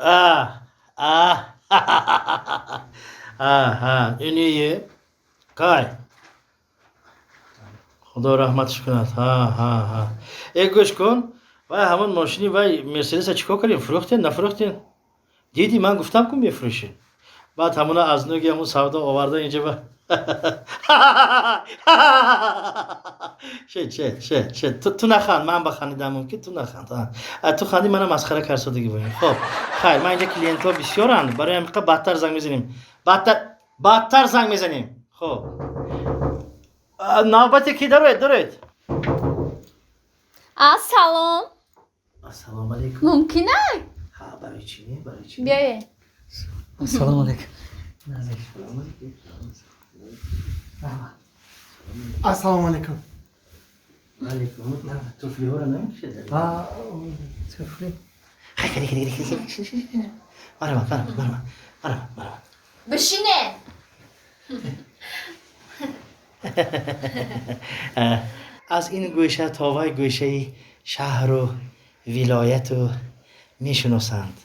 А, а, а, иние кай? Худо раҳматш кунад. Ҳа, ҳа, ҳа. Э, гӯш кун, вай ҳамон мошини вай Мерседеса чӣ кор кардем? Фурӯхтен, нафурӯхтен? Диди, ман гуфтам, ку мефурӯшӣ. Баъд ҳамона аз нуги ҳамун савдо оварда инҷа ба шед, шед, шед, шед. Ту наханд, ман ба хандидам мумкин, ту наханд. Ту ханди, мана масхара карсодагӣ боем. Хоб, хайр, ман инҷа клиентҳо бисёранд, барои ҳамин бадтар занг мезанем. Бадтар, бадтар занг мезанем. Хоб. Навбате ки дароед, дароед. Ассалом. Ассалому алайкум. Мумкин ай? Ҳа, барои чӣ не, барои чӣ? Биёед. Ассалому алайкум. Ассалому алайкум. Алайкум. Туфлиҳоро намекушед? Туфли. Марҳамат, марҳамат, марҳамат, марҳамат, марҳамат. Бишине. Аз ин гӯша то вай гӯшаи шаҳру вилояту мешиносанд.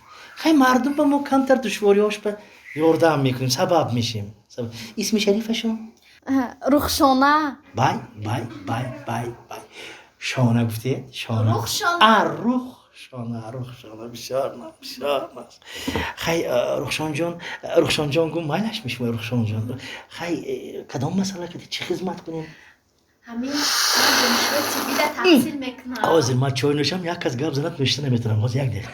Хай, мардум ба мо камтар душвориҳош ба ёрдам мекунем, сабаб мешем. Исми шарифашон? Рухшона. Бай, бай, бай, бай, бай. Шона гуфтед? Шона. Рухшона. А, Рухшона, Рухшона, бисёр наз, бисёр наз. Хай, Рухшонҷон, Рухшонҷон гум, майлаш мешумои Рухшонҷон. Хай, кадом масъала кади, чӣ хизмат кунем? Ҳамин донишгоҳи тиббида таҳсил мекунам. Ҳозир ман чой нӯшам, як кас гап занад, нӯшида наметавонам. Ҳозир, як дақиқа.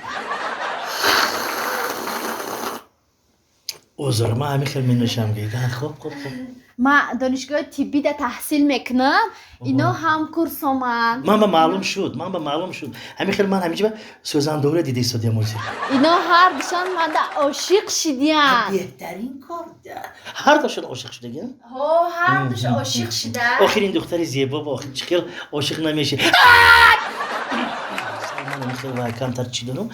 Узр, ман ҳамин хел менӯшам гӯед. Хоб, хоб, хоб. Ман донишгоҳи тиббида таҳсил мекунам. Ино ҳамкурсоманд. Ман ба маълум шуд, ман ба маълум шуд. Ҳамин хел ман ҳаминҷа сӯзандора дида истодиям ҳозир. Ино ҳардушон манда ошиқ шидиянд. Беҳтарин кор. Ҳардушон ошиқ шудагиям? Ҳо, ҳардуш ошиқ шида. Охир ин духтари зебо ба охир чӣ хел ошиқ намеши? Ман ҳамин хел вай камтар чӣ донам,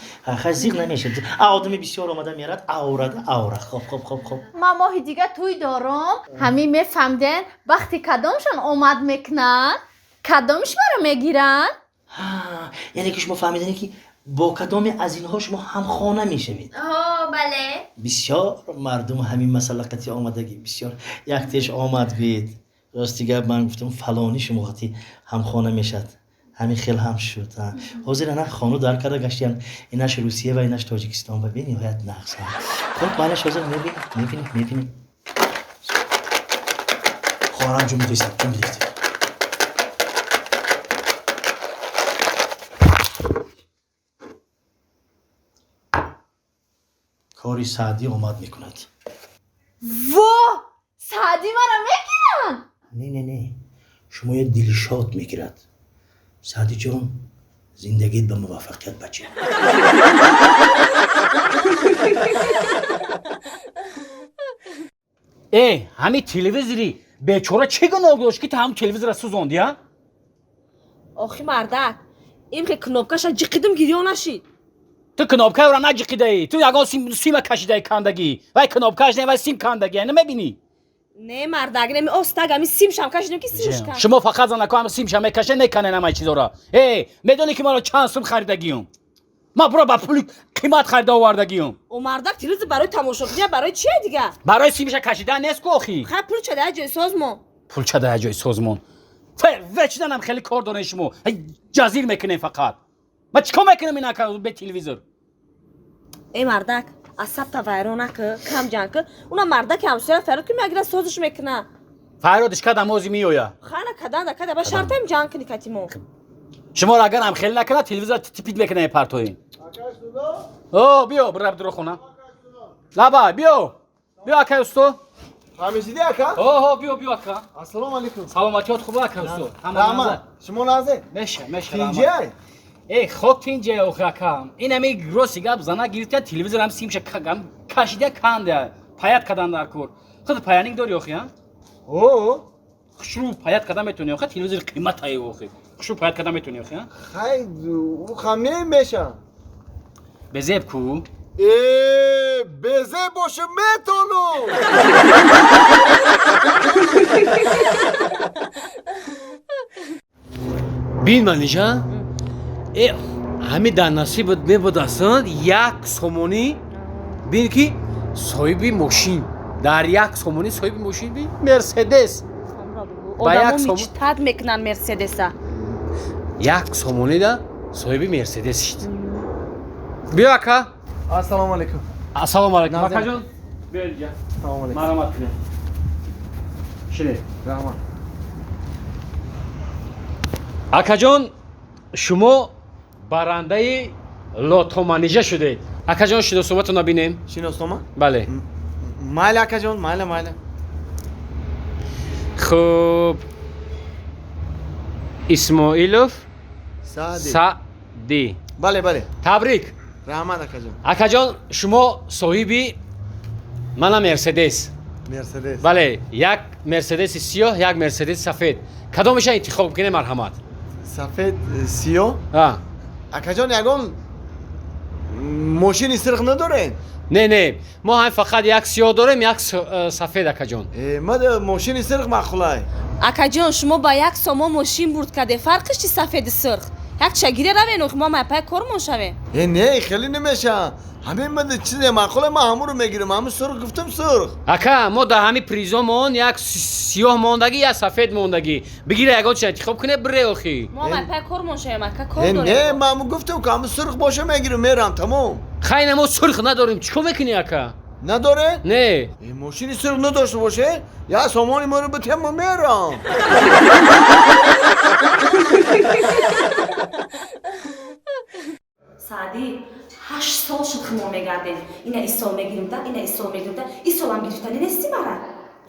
хай, зиқ намешад. А одами бисёр омада мерад, аурада аура. Хоб, хоб, хоб, хоб. Ман моҳи дига тӯй дорам. Ҳамин мефаҳмден, вақти кадомшон омад мекунанд, кадомш маро мегиранд? Яъне ки шумо фаҳмидане, ки бо кадоме аз инҳо шумо ҳамхона мешавед? Ҳо, бале. Бисёр мардум ҳамин масъала қатъи омадагӣ, бисёр. Як теш омад, гӯед, рости гап, ман гуфтам, фалонӣ шумо қатъи ҳамхона мешавад. Ҳамин хел ҳам шуд. Ҳозир ана хону дар карда гаштиям, инаш Русия ва инаш Тоҷикистон ва бениҳоят нағз. Хуб, майлаш, ҳозир мебинем, мебинем, мебинем. Хоҳарам, ҷун бидистед, ҷун бидистед. Кори Саъдӣ омад мекунад. Во, Саъдӣ маро мегиранд? Не, не, не, шумоя Дилшод мегирад. Саъдиҷон, зиндагит ба муваффақият, бача. Э, ҳамин телевизори бечора чӣ гуноҳ дошт, ки ту ҳамн телевизора сӯзонди, а? Охи мардак, им ки кнопкаша ҷиқидим, гирён нашид. Ту кнопкаро наҷиқидаӣ, ту ягон сима кашидаи, кандагӣ. Вай кнопкаш не, вай сим кандагӣ, намебинӣ? Не, мардак, неми остаг ами симшам кашидим, ки симш канд. Шумо фақат занако ҳам симша мекашед, меканен ҳамаи чизоро. Э, медонӣ, ки маро чанд сум харидагиюм? Ман буро ба пули қимат харида овардагиюм. О, мардак, телевизор барои тамошобиня, барои чие дига? Барои симша кашидан нест ку охи. Хай, пул чада ҷои созмон. Пул чада ҷои созмон. Вечнанам хеле кор дорен шумо, ҷазир мекунем фақат. Ман чӣ кор мекунам ина бе телевизор? Э, мардак, асабта вайрон накӣ, кам ҷанг кӣ. Уна мардаки ҳамсоя фарёд ки мегира, созиш мекуна. Фарёдиш кадам, ози меоя. Хана каданда када ба шартаем ҷанг кунӣ кати мо. Шуморо агар ҳам хеле накунад, телевизор типит мекунем, партоин. О, биё, бираб дуро хона. Лаба, биё, биё, акай усто. Фаҳмишидӣ, ака? Оҳо, биё, биё, ака. Ассалому алайкум. Саломатиёт хуб, ака усто? Раҳмат, шумо назе? Меша, меша. Тинҷиай? Э, хок тинҷия охи, акам. Ин ами рости гап, зана гирифтия, телевизор ҳам симша кашида канда, паят кадан дар кор. Худ паянинг дори охи, а? О. Хушрӯ паят када метавони охи, телевизор қиматае охи. Хушрӯ паят када метавони охи, а? Хай, ӯ хамне меша. Безеб ку? Э, безеб боша, метонам. Бин, Манижа, э, Ҳами дар насибат мебудастанд як сомонӣ, бин ки соҳиби мошин дар як сомонӣ соҳиби мошин би Мерседес. Ба як Одамо сомон- мечтать мекунанд Мерседеса. Як сомонида соҳиби Мерседес шид. Биё, ака. Ассалому алайкум. Ассалому алайкум. Назар. Акаҷон, биё инҷа. Салому алайкум. Марҳамат кунед, шинед. Раҳмат. Акаҷон, шумо барандаи лотоманижа шудед. Акаҷон, шиносоматонро бинем. Шиноснома? Бале. Майли, акаҷон, майли, майли. Хуб, Исмоилов. Саади. Саъдӣ. Бале, бале. Табрик. Раҳмат, акаҷон. Акаҷон, шумо соҳиби мана Мерседес. Мерседес. Бале, як Мерседеси сиёҳ, як Мерседеси сафед, кадомеша интихоб кунем, марҳамат. Сафед, сиёҳ. А. Акаҷон, ягон мошини сирх надоред? Не, не, мо ҳам фақат як сиёҳ дорем, як сафед, акаҷон. Мад мошини сирх маъқулай. Акаҷон, шумо ба як сомон мошин бурд каде, фарқиш чи сафеди сурх? Як чагире равен, охи мо майпай кормон шавем. Э, не, хеле намеша. Ҳамин мад чизе маъқулай, ман ҳамуро мегирам. Ҳамун сурх гуфтам, сурх. Ака, мо дар ҳами призомон як сиёҳ мондагӣ, як сафед мондагӣ. Бигира, ягон чиз интихоб куне, бире охи. Мо майпай кормон шавем, ака, кор Э, не, дорем. ман ҳамун гуфтам, ки ҳамун сурх боша, мегирам, мерам, тамом. Хайна, мо сурх надорем, чӣ кор мекунӣ, ака? Надоре? Не. Э, мошини сурх надошта боше, я сомони моро битем, мерам. Саъдӣ, 8 сол шуд ки мо мегардем, ина исол мегирим да, ина исол мегирим да, исолам гирифтани нести мара.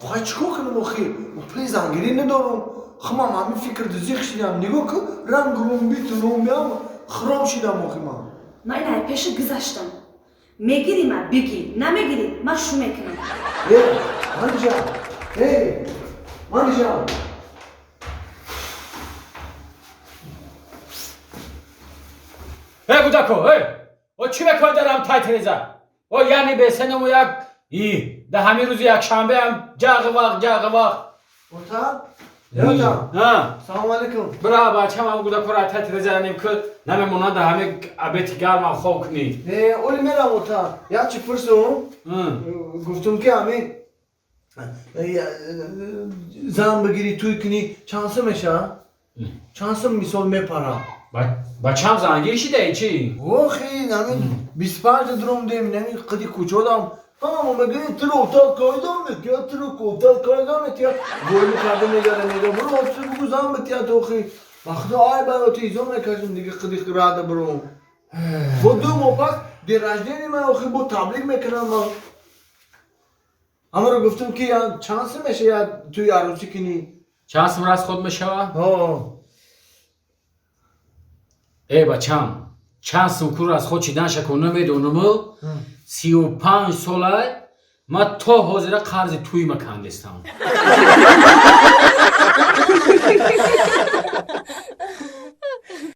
Хай, чӣ кор кунам охи? Пули зангирӣ надорам. Хумам ҳамин фикр зиқ шидам. Нигоҳ кун, ранг румби тунумбиам хиром шидам охи ман. Ман ина пеши гузаштам, мегирӣ ма бигир, намегирӣ ман шу мекунам. Э, Манижа! Э, Манижа! Э, кӯдако, э, о, чӣ мекунед дар ҳам тай тиреза? О, яъне бесеному як и дар ҳамин рӯзи якшанбеам ҷағи вақт, ҷағи вақт. Ота? Э, ота! А? Салому алайкум. Бира, бачам, ҳам кӯдакоро ай тай тиреза нем ки намемонад, дар ҳамин абети гармам хоб кунӣ. Э, оли мерам, ота. Як чӣ пурсум? Гуфтум ки ҳамин зан бигирӣ, тӯй кунӣ, чанд сум меша? Чанд сум мисол мепара? Бачам, зангир шидаи чӣ? Охи, ҳамин 25 дурум дем, ҳамин қиди кӯчодам. Ҳама мегӯяд, тиро отал кайдон метия, тиро отал кайдон метия. Войни карда мегара, мега, буро, отсу бугу, зан бития тохи. Ба худо, ай бароти изо мекашем, дига қиди рада бурум. Бо 2 моҳ пас день рождения ман, охи, бо таблиғ мекунам ман. Ҳамаро гуфтум ки я чанд сум меша, я тӯи арӯсӣ кунӣ? Чанд сум расход мешава? Ҳо. Э, бачам, чанд сум кур расход шидан шако намедонаму, 35 сола ман то ҳозира қарзи тӯйма кандестам.